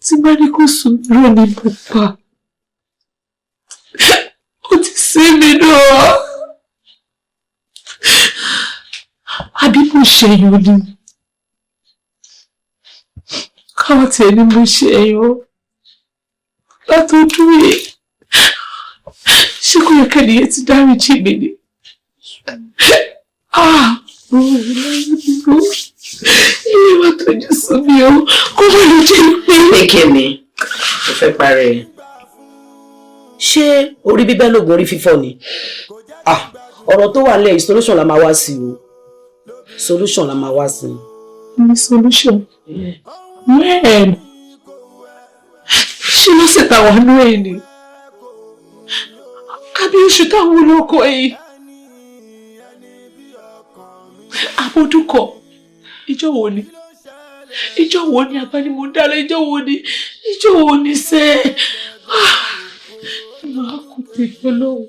Tí bá ní kó sùn, irọ́ ni mo pa. Ó ti sí mi náà. Àbí mo ṣẹ̀yàn ni? Káwọn tiẹ̀ ní mo ṣẹ̀yàn. Látọdún yìí, ṣé kò yẹ kẹ́niyẹn ti dáríjì mi ni? Ah! Ilé wa tọ́jú sí mi o, kó má lè jẹ́ pé. Pé kí ni o fẹ́ parẹ́ ẹ̀? Ṣé orí bíbẹ́ lóògùn orí fífọ́ ni? Ah, ọ̀rọ̀ tó wà nílẹ̀, solution la máa wá sí o, solution la máa wá sí. Ní solution? When? Ṣé lọ́sẹ̀ táwọn nú ẹ̀ ni? Àbí oṣù táwọn olóko yìí? Àbódúkọ, ìjọ wo ni? Ìjọ wo ni abánimọ̀dálẹ̀? Ìjọ wo ni? Ìjọ wo ni sẹ́? Máa kú tèmi lọ́wọ́.